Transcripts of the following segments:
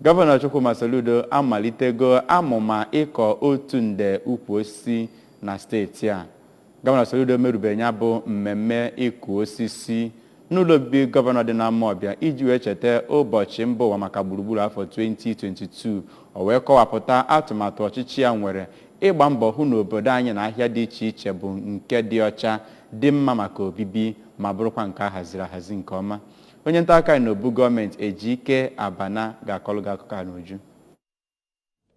Gọvanọ Chukwuma Soludo amalitego amụma ịkọ 1 nde ukwu osisi na steeti a. Gọvanọ Soludo merube ya bụ mmemme ịkụ osisi n'ụlọ obibi gọvanọ dị n'Amawbịa iji wee cheta ụbọchị mba ụwa maka gburugburu afọ 2022. O wee kọwapụta atụmatụ ọchịchị ya nwere ịgba mbọ hụ na obodo anyị na ahịa dị iche iche bụ nke dị ọcha, dị mma maka obibi, ma bụrụkwa nke a haziri ahazi nke ọma. Onye nta akụkọ anyị n'obu gọọmenti, Ejike Abana, ga-akọlụ gị akụkọ a n'uju.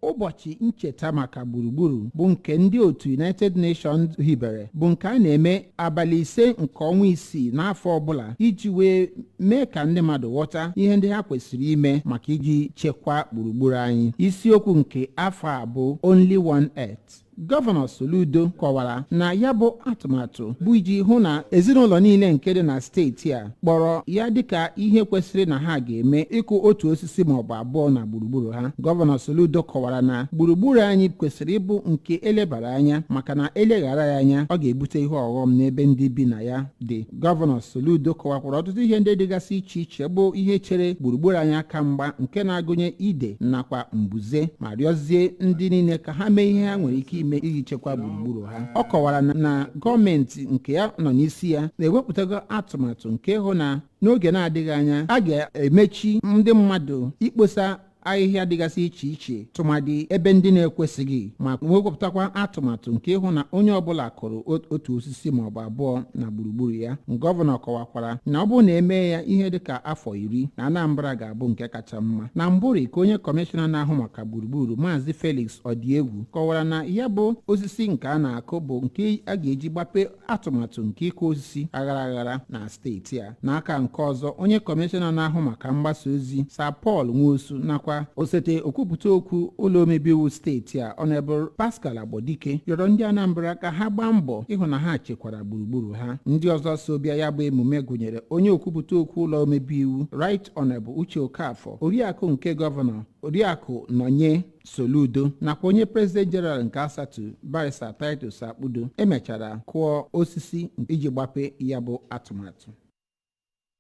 Ụbọchị ncheta maka gburugburu bụ nke ndị otu United Nations hibere, bụ nke a na-eme abalị 5 nke ọnwa 6 n'afọ ọbụla, iji wee mee ka ndị mmadụ ghọta ihe ndị ha kwesịrị ime maka iji chekwaa gburugburu anyị. Isiokwu nke afọ a bụ "Only One Earth". Gọvanọ Soludo kọwara na ya bụ atụmatụ bụ iji hụ na ezinụlọ niile nke dị na steeti a kpọrọ ya dịka ihe kwesịrị na ha ga-eme ịkụ otu osisi maọbụ abụọ na gburugburu ha. Gọvanọ Soludo kọwara na gburugburu anyị kwesịrị ịbụ nke elebara anya, maka na eleghara ya anya, ọ ga-ebute ihe ọghọm n'ebe ndị bi na ya dị. Gọvanọ Soludo kọwakwara ọtụtụ ihe ndị dịgasị iche iche bụ ihe chere gburugburu anyị aka mgba, nke na-agụnye ide nakwa mbuze, ma rịọzie ndị niile ka ha mee ihe ha nwere ike ime iji chekwa gburugburu ha. Ọ kọwara na gọọmenti nke ya nọ n'isi ya na-ewepụtago atụmatụ nke hụ na n'oge na-adịghị anya a ga-emechi ndị mmadụ ikposa ahịhịa dịgasị iche iche, tụmadị ebe ndị na-ekwesịghị, ma wepụtakwa atụmatụ nke ịhụ na onye ọbụla kụrụ otu osisi maọbụ abụọ na gburugburu ya. Gọvanọ kọwakwara na ọ bụrụ na emee ya ihe dịka afọ 10, na Anambra ga-abụ nke kacha mma na mbụri. Ka onye kọmishọna na-ahụ maka gburugburu, Maazị Felix Ọdịegwu, kọwara na ya bụ osisi nke a na-akụ bụ nke a ga-eji gbape atụmatụ nke ịkụ osisi aghara aghara na steeti a. N'aka nke ọzọ, onye kọmishọna na-ahụ maka mgbasa ozi, Sir Paul Nwosu, nakwa osote okwupụta okwu ụlọ omebe iwu steeti a, Honorable Pascal Agbodike, rịọrọ ndị Anambra ka ha gbaa mbọ ịhụ na ha chekwara gburugburu ha. Ndị ọzọ so bịa ya bụ emume gụnyere onye okwupụta okwu ụlọ omebe iwu, Right Honorable Uche Okafor, oriakụ nke gọvanọ, Oriakụ Nọnye Soludo, nakwa onye President General nke ASATU, Barrister Titus Akpudo. Emechara kụọ osisi iji gbape ya bụ atụmatụ.